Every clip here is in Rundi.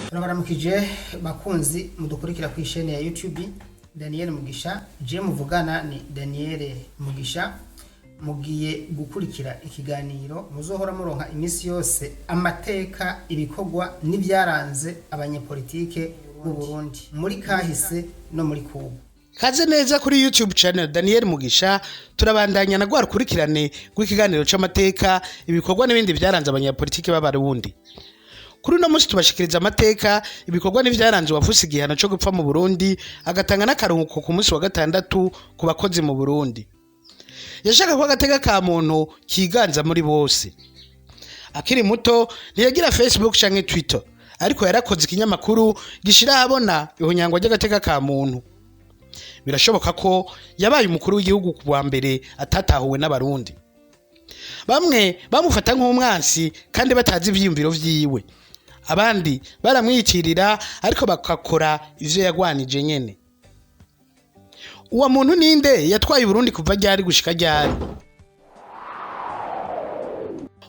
Turabaramukije bakunzi mudukurikira ku isheni ya YouTube Daniel Mugisha. Je muvugana ni Daniel Mugisha. Mugiye gukurikira ikiganiro muzohora muronka iminsi yose, amateka, ibikorwa n'ibyaranze abanyepolitike b'u Burundi muri kahise no muri kubu. Kaze neza kuri YouTube channel Daniel Mugisha. Turabandanya na rwa rukurikirane rw'ikiganiro c'amateka, ibikorwa n'ibindi vyaranze abanyapolitike b'Abarundi. Kuri uno munsi tubashikiriza amateka, ibikorwa n'ivyaranze uwafuse igihano co gupfa mu Burundi, agatanga n'akaruhuko ku munsi wa gatandatu ku bakozi mu Burundi. Yashaka ko agateka ka muntu kiganza muri bose. Akiri muto ntiyagira Facebook canke Twitter, ariko yarakoze ikinyamakuru gishira ahabona ihunyangwa ry'agateka ka muntu. Birashoboka ko yabaye umukuru w'igihugu ku wa mbere atatahuwe n'Abarundi. Bamwe bamufata nk'umwansi kandi batazi ivyiyumviro vyiwe, abandi baramwiyitirira ariko bagakora ivyo yagwanije nyene. Uwo muntu ninde? Yatwaye Uburundi kuva ryari gushika ryari?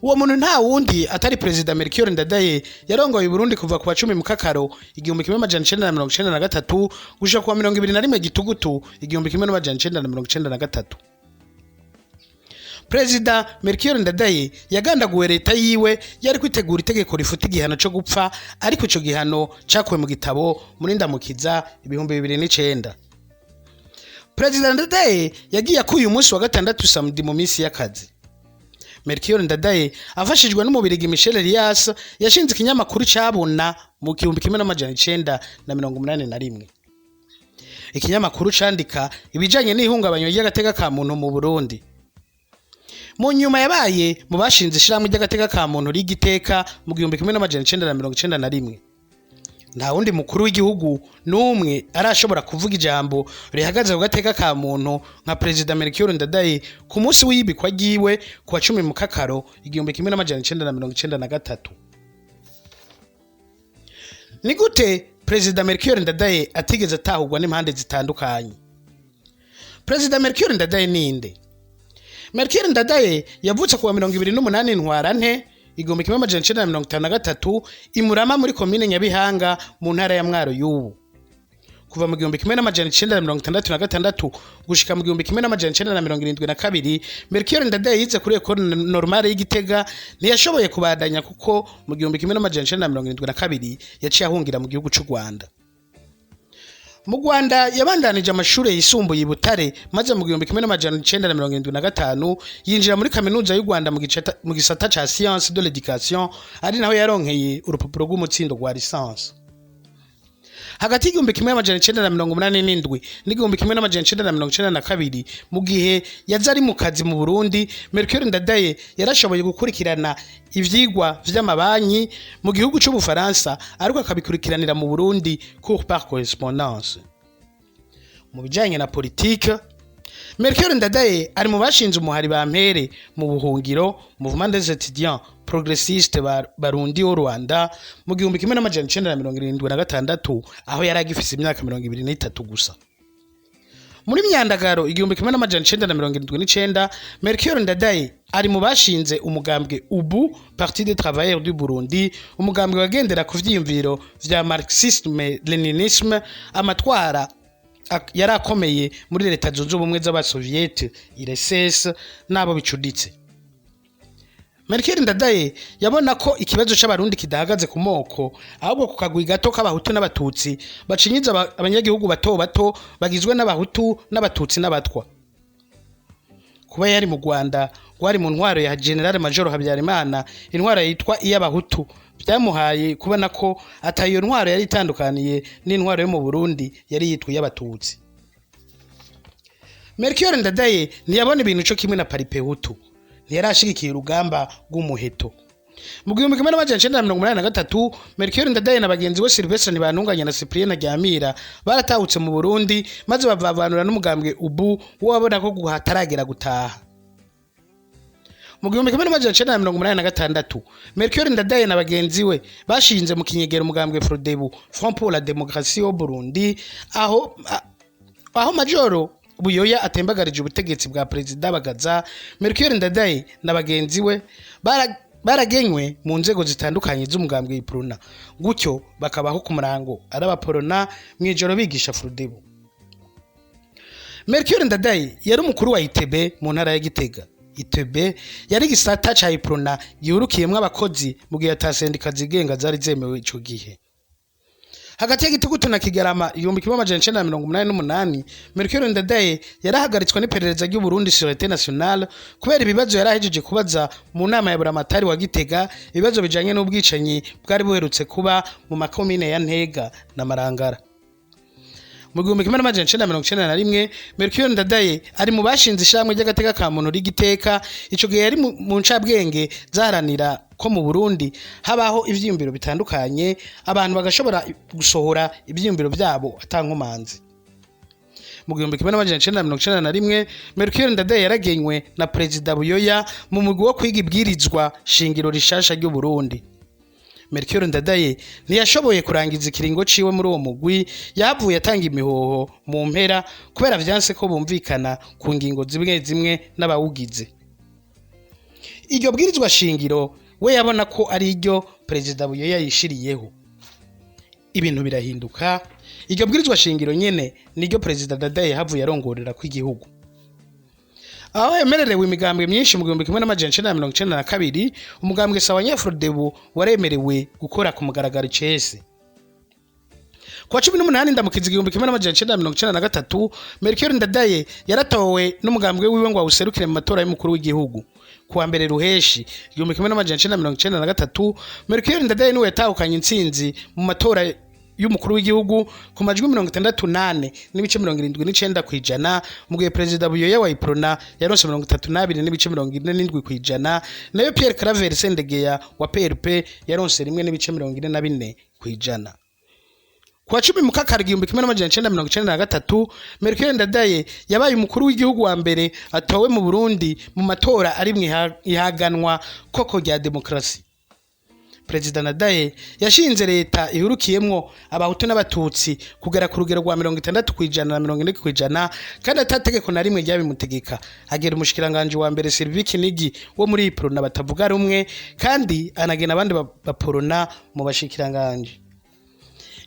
Uwo muntu nta wundi atari Perezida Melchior Ndadaye. Yarongoye Uburundi kuva ku wa 10 Mukakaro 1993 gushika ku wa 21 Gitugutu 1993. Perezida Melchior Ndadaye yagandaguwe leta yiwe yari kwitegura itegeko rifuta igihano co gupfa, ariko ico gihano cakuwe mu gitabo muri Ndamukiza 2009. Perezida Ndadaye yagiye akuye umunsi wa gatandatu, samedi, mu minsi y'akazi. Melchior Ndadaye afashijwe n'Umubirigi Michel Elias yashinze ikinyamakuru cabona mu 1981, ikinyamakuru candika ibijanye n'ihungabanywa ry'agateka ka muntu mu Burundi. Mu nyuma yabaye mu bashinze ishirahamwe ry'agateka ka muntu rigiteka mu 1991. Nta wundi mukuru w'igihugu n'umwe arashobora kuvuga ijambo rihagaze ku gateka ka muntu nka Perezida Melchior Ndadaye ku munsi w'iyibikwa ryiwe ku wa 10 Mukakaro 1993. Ni gute Perezida Melchior Ndadaye atigeze atahurwa n'impande zitandukanye? Perezida Melchior Ndadaye ninde? Melchior Ndadaye yavutse ku wa 28 Ntwarante 1953 i Murama muri komine Nyabihanga mu ntara ya Mwaro y'ubu. Kuva mu 1966 gushika mu 1972, Melchior Ndadaye yize kuri Ecole Normale y'Igitega. Ntiyashoboye kubandanya kuko mu 1972 yaciye ahungira mu gihugu c'u Rwanda. Mu Rwanda yabandanije amashure yisumbuye i Butare, maze mu 1975 yinjira muri Kaminuza y'u Rwanda mu gisata ca Science de l'Education, ari naho yaronkeye urupapuro rw'umutsindo rwa licence. Hagati y'1987 n'1992, mu gihe yaza ari mu kazi mu Burundi, Melchior Ndadaye yarashoboye gukurikirana ivyigwa vy'amabanki mu gihugu c'Ubufaransa, ariko akabikurikiranira mu Burundi, cours par correspondance. Mu bijanye na politike, Melchior Ndadaye ari mu bashinze umuhari Bampere mu buhungiro, Mouvement des étudiants progressistes Barundi au Rwanda, mu 1976, aho yari agifise imyaka 23 gusa. Muri Myandagaro 1979, Melchior Ndadaye ari mu bashinze umugambwe UBU, Parti des Travailleurs du Burundi, umugambwe wagendera ku vyiyumviro vya marxisme leninisme, amatwara yari akomeye muri Leta Zunze Ubumwe z'Abasoviete, URSS, n'abo bicuditse. Melchior Ndadaye yabona ko ikibazo c'Abarundi kidahagaze ku moko, ahubwo ku kagwi gato k'Abahutu n'Abatutsi bacinyiza abanyagihugu bato bato bagizwe n'Abahutu n'Abatutsi n'Abatwa. Kuba yari mu Rwanda rwari mu ntwaro ya General Major Habyarimana, intwaro yitwa iy'Abahutu, byamuhaye kubona ko atayo iyo ntwaro yari itandukaniye n'intwaro yo mu Burundi yari yitwa iy'Abatutsi. Melchior Ndadaye ntiyabona ibintu co kimwe na Palipehutu, ntiyarashigikiye urugamba rw'umuheto. Mu 1983, Melchior Ndadaye na bagenzi we Sylvestre Ntibantunganya na Cyprien Ntaryamira baratahutse mu Burundi, maze bavavanura n'umugambwe UBU wo wabona ko hataragera gutaha. Mu 1986, Melchior Ndadaye na bagenzi we bashinze mu kinyegero umugambwe Frodebu, Front pour la démocratie au Burundi, aho Majoro Buyoya atembagarije ubutegetsi bwa Perezida Bagaza. Melchior Ndadaye na bagenzi we bara Baragenywe mu nzego zitandukanye z'umugambwe Iprona, gutyo bakabaho ku murango ari abaporona, mw'ijoro bigisha Frodebu. Melchior Ndadaye yari umukuru wa ITB mu ntara ya Gitega. ITB yari igisata ca Iprona gihurukiyemwo abakozi mu gihe ata sendika zigenga zari zemewe ico gihe. Hagati ya Gitugutu na Kigarama 1988, Melchior Ndadaye yarahagaritswe n'iperereza ry'u Burundi, Sûreté Nationale, kubera ibibazo yarahejeje kubaza mu nama ya buramatari wa Gitega, ibibazo bijanye n'ubwicanyi bwari buherutse kuba mu makomine ya Ntega na Marangara. Mu 1991, Melchior Ndadaye ari mu bashinze ishirahamwe ry'agateka ka muntu rigiteka. Ico gihe yari mu ncabwenge zaharanira ko mu Burundi habaho ivyiyumviro bitandukanye, abantu bagashobora gusohora ivyiyumviro vyabo atankomanzi. Mu 1991, Melchior Ndadaye yaragenywe na Perezida Buyoya mu mugwi wo kwiga ibwirizwa shingiro rishasha ry'u Burundi. Melchior Ndadaye ntiyashoboye kurangiza ikiringo ciwe muri uwo mugwi, yahavuye atanga imihoho mu mpera kubera vyanse ko bumvikana ku ngingo zimwe zimwe n'abawugize. Iryo bwirizwa shingiro we yabona ko ari iryo Perezida Buyoya yishiriyeho. Ibintu birahinduka, iryo bwirizwa shingiro nyene niryo Perezida Ndadaye yahavuye arongorera kw'igihugu. Aho yemererewe imigambwe myinshi mu 1992, umugambwe Sawanya Frodebu waremerewe gukora ku mugaragaro icese. Kuwa 18 Ndamukiza 1993, Melchior Ndadaye yaratowe n'umugambwe wiwe ngo awuserukire mu matora y'umukuru w'igihugu. Kuwa 1 Ruheshi 1993, Melchior Ndadaye niwe yatahukanye intsinzi mu matora y'umukuru w'igihugu ku majwi 68.79%, mu gihe Perezida Buyoya wa Iprona yaronse 32.47%, nayo Pierre Claver Sendegeya wa PRP yaronse 1.44%. Kuwa 10 Mukakaro 1993, Melchior Ndadaye yabaye umukuru w'igihugu wa mbere atowe mu Burundi mu matora ari ihaganwa koko rya demokarasi. Perezida Ndadaye yashinze leta ihurukiyemwo abahutu n'abatutsi kugera ku rugero rwa 60% na 40%, kandi atategeko na rimwe ryabimutegeka. Agera umushikiranganje wa mbere Sylvie Kinigi wo muri Iprona batavuga rumwe, kandi anagena abandi baporona mu bashikiranganje.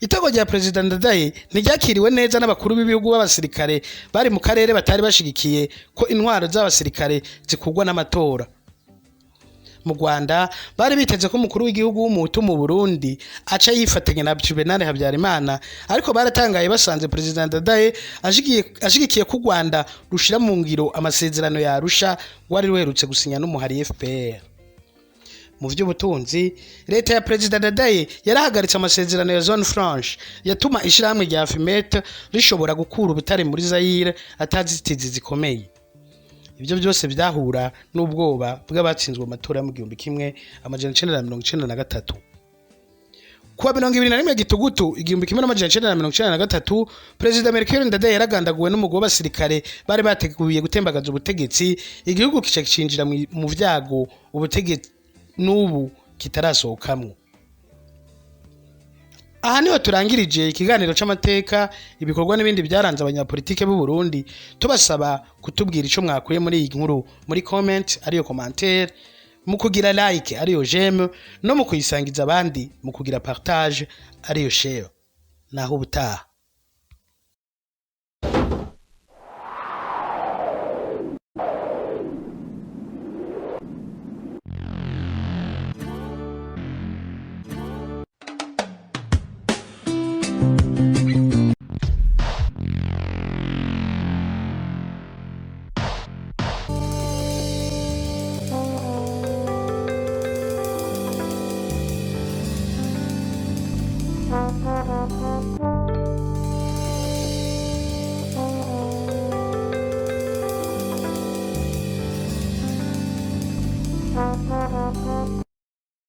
Itego rya Perezida Ndadaye ntiryakiriwe neza n'abakuru b'ibihugu b'abasirikare bari mu karere batari bashigikiye ko intwaro z'abasirikare zikurwa n'amatora. Mu Rwanda bari biteze ko umukuru w'igihugu w'umuhutu mu Burundi aca yifatanya na Juvenal Habyarimana, ariko baratangaye basanze Perezida Ndadaye ashigikiye ko u Rwanda rushira mu ngiro amasezerano ya Arusha rwari ruherutse gusinya n'umuhari FPR. Mu vy'ubutunzi, leta ya Perezida Ndadaye yarahagaritse amasezerano ya Zone Franche yatuma ishirahamwe rya Afimete rishobora gukura ubutare muri Zaire atazitizi zikomeye. Ibyo byose byahura n'ubwoba bw'abatsinzwe amatora yo mu 1993. Kuwa 21 Gitugutu 1993, Perezida Melchior Ndadaye yaragandaguwe n'umugwi w'abasirikare bari bateguye gutembagaza ubutegetsi, igihugu kica cinjira mu vyago ubutegetsi n'ubu kitarasohokamwo. Aha niho turangirije ikiganiro c'amateka, ibikorwa n'ibindi byaranze abanyapolitike b'u Burundi. Tubasaba kutubwira ico mwakuye muri iyi nkuru muri comment, ariyo commentaire, mu kugira like, ariyo j'aime, no mu kuyisangiza abandi mu kugira partage, ariyo share. Naho ubutaha.